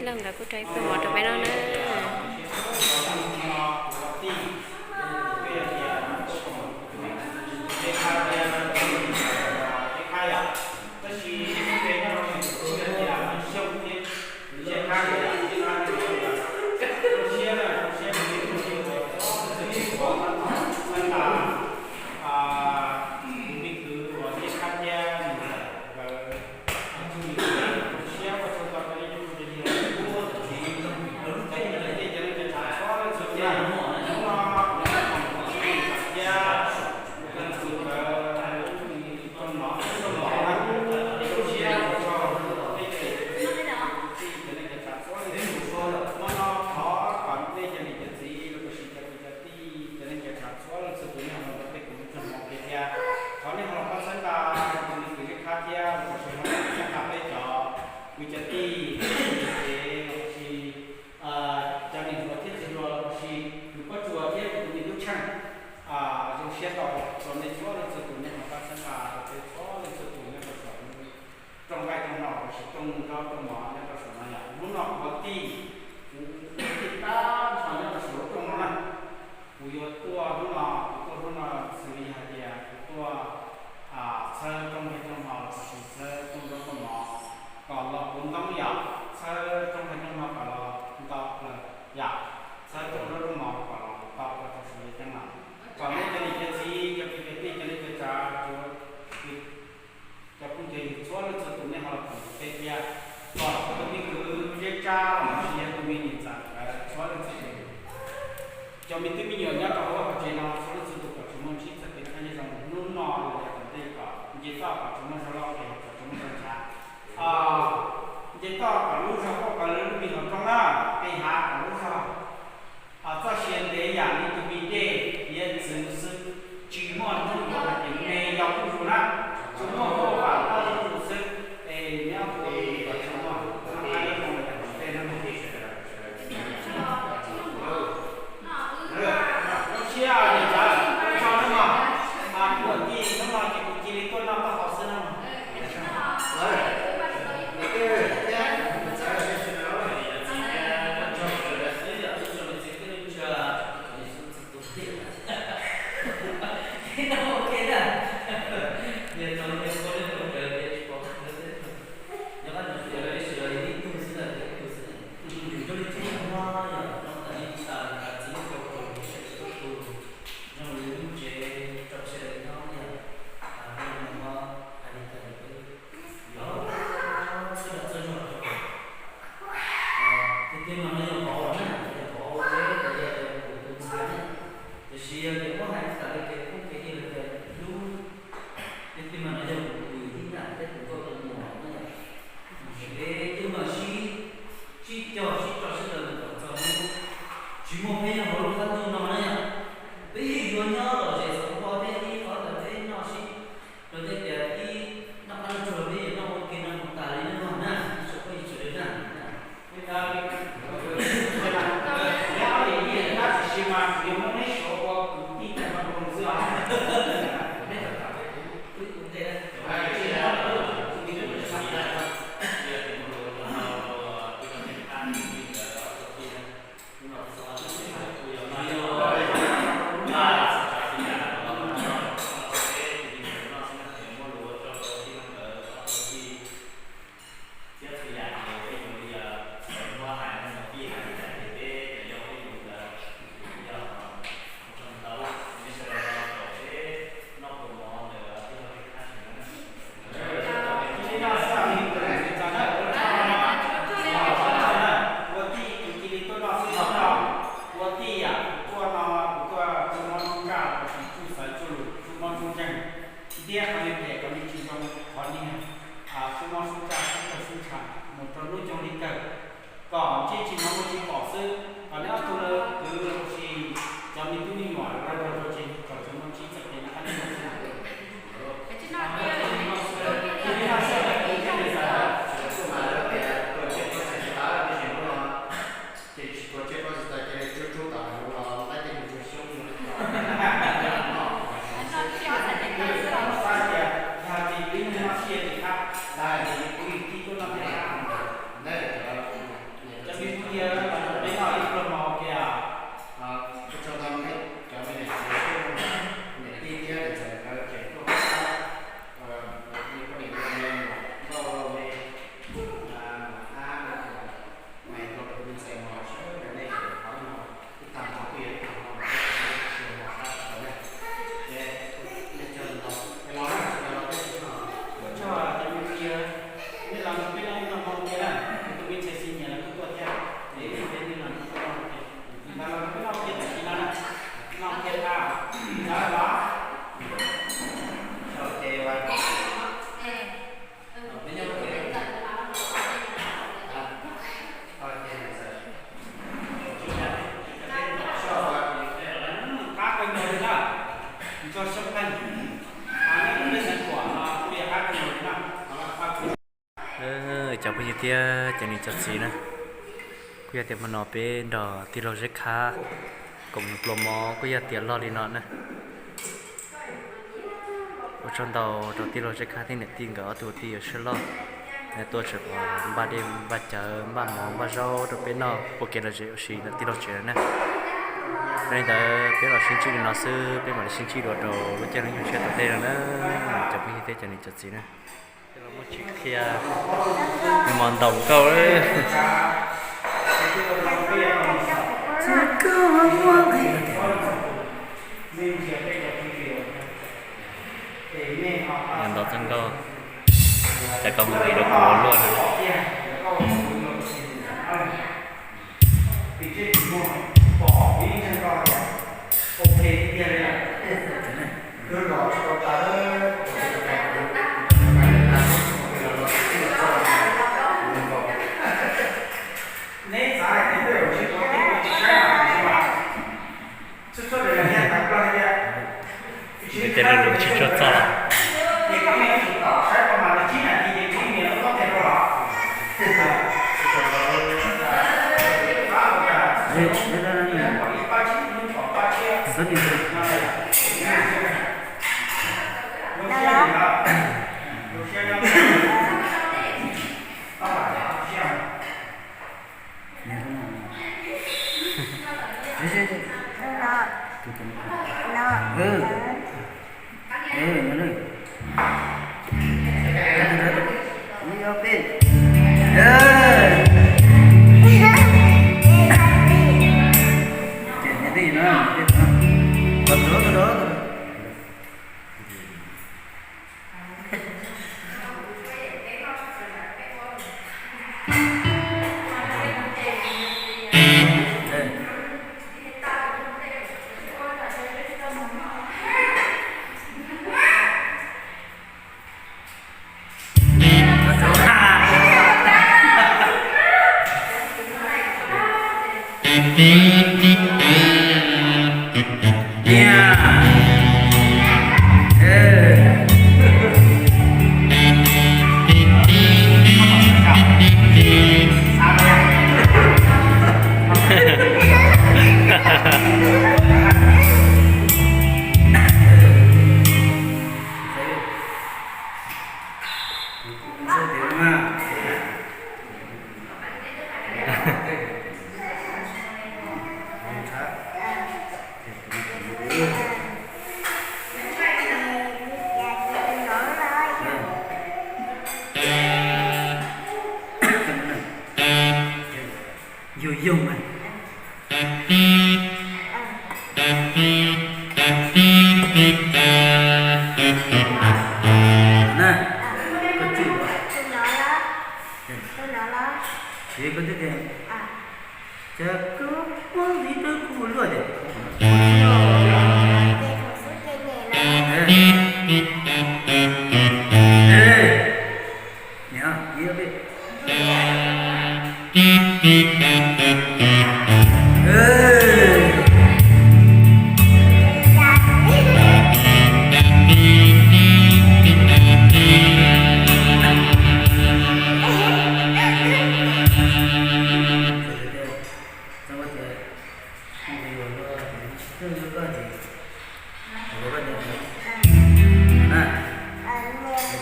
Leej ntawd kuj rau ib pluag mov rau peb noj na. Txhua leej txhua tus nej ho los nrog peb kuv lub txoj hmoov peb thiab, thov nej ho los pab txhawb nqa tus me kwv Zeb Khab thiab los sis ho pab txhawb nqa peb cov kwv cov tij, ces los sis cov niam hluas thiab txiv hluas los sis tus Pob Tsuas thiab tus me tub Tsheej. Zoo siab tau rau nej txhua leej txhua tus nej ho pab txhawb nqa rau peb txhua leej txhua tus nyob rau saum rooj nqaij rooj no los sis rooj zaub rooj mov nyob rau saum no yom. Hnub no kuv ua tij, kuv ua tij tag nrho nyob rau saum lub rooj no na. Kuv yuav tuaj hnub no, kuv tuaj hnub no xws li hais tias kuv tuaj txhawb rooj nqaij rooj no los sis txhawb rooj zaub rooj mov kom los puv ntoob yom, txhawb rooj nqaij rooj no kom los ntau plaws yom, txhawb rooj zaub rooj mov kom los ntau plaws rau saum yaj ceeb no, kom nej cov niam cov txiv cov kwv cov tij cov neej cov tsav, cov phooj cov ywg txhua leej txhua tus nej ho los koom peb thiab, kom tus me kwv Zeb Tsab los sis yog tus me niam ntxawm nkawd txhua leej txhua tus, cov me tub me nyuam nyob rau hauv vaj hauv tsev no txhua leej txhua tus kom tsuas muaj ntsib txoj kev noj qab nyob zoo hnub no los yog tom ntej kom nce toj kom tsuas muaj zog loj es kom tsuas muaj zog ntshav. Nce toj kom lub zog poj kawg lub me hauv roob na, qis hav kom lub zog txoj sia ntev yam li tus me dej hiav txwv xwb, tsis muaj hnub yuav hais tias me yau kuj zus na, tsuas muaj huaj vam toj zuj zus xwb, es nyob ua kom tsuas muaj noj qab nyob zoo los yog tom ntej na. Zoo siab niam ntxawm, ua tsaug nawb mog, kuv ua tij hnub no ces kuv cia li tuaj noj taub hau xwb nawb mog. Zoo li lub tsev rau sawv daws nyob yog, hnub no hais li cas los peb yuav txhawb zog txhawb zog rau tiag tiag mas no yog vauv na, yog vauv peb los yog kuv tus ntxhais na. Tiam sis yog tias muab hais txog kev phooj kev ywg los tias hlub, tiag tiag mas no yog kuv tus yawm yij na thiab kuv nkauj tus muam na yom. Peb twb mas sib, sib cog sib tso sib law los kom txog hnub tsis muaj peb nyob hauv lub qab ntuj no na yom. Peb yeej yuav nyob lom zem xov npo thiab ib qhov ntawd peb noj sib, los tej tias ib noj qab noj tsuag peb yuav noj ua ke no mus tas li no na, ib tsoom phooj ywg sawv daws na. Tab sis mas kuv yuav muab neb suav ua kwv tij tag nrho rau xwb os. Thiab txhua yam ces peb yuav li muab hais no mus fij hais li cas ces peb cov yau peb yus ntawd yog mus txog mus tau lawm, nej sawv daws no kom seb noj puas mov ntawd tij laug Zeb Khab tsev na. Ua tij kuv cia li tuaj noj xwb no, ua tij kuv tuaj no, kuv tuaj tsuj mob tsuj ntsaj los sis tsuj xaiv tsuj lus tsuj mob tsuj nkeeg, ntiab qhov niag phem qhov niag tsis zoo qhov niag tsuj mob tsuj ntsaj tsuj kawg tsuj ntshav mus rau hnub coob li kawg. Kom ntsej tsis hnov muaj tsis pom xwb, kom neb ob tug kwv los sis cov me tub me nyuam rau rau rau tsev kom tsuas muaj ntsib txoj kev noj qab nyob zoo xwb na. Ces tsis tuav tsiaj pob tsis taws cia li tsub tsub tom hauv los nqaij tej nws tsuag xyoob no. Xav tias yog ces yus ib nyuag noj siab ces qab, yus kuv yus tij tuaj noj thiab qab. Thiab cov niam cov txiv na, kuj yog tias hmo no peb nrog tij laug Zeb Khab koom nws pluas mov kuj yog tiav log li no na. Ua tsaug ntau rau tij laug Zeb Khab thiab niam tij nkawd ob tug tij yuav siab loj, tuaj tseem npaj dej npaj cawv npaj mov npaj zaub rau peb noj ua kev lom zem ua si ntawm tij laug tsev na. Yog li ntawd peb los sib ntsib li no xwb, peb mam li sib ntsib dua rau lub caij lub nyoog tshiab tom ntej no na, cov phooj ywg thiab cov niam cov txiv na. Los muaj tsis qhia, mos ntaus nkauj. Ntaus txoj nkauj, cas koj mus hais rau kuv ua luaj na. Nws tej lo lus tsis tshua txog los. Yog yog mas. Na, koj twb, koj twb tias, cas koj muab ntxiv rau kuv ua luaj tias.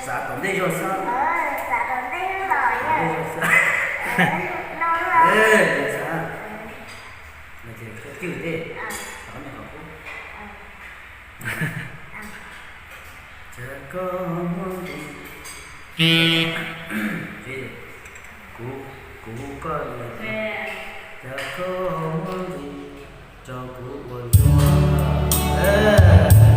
Txav tom ntej zog xwb. Txav. Koj cwj tej, txav me qhov qub. Cas koj muab ntxiv, kuv, kuv hu koj, cas koj muab ntxiv rau kuv ua luaj.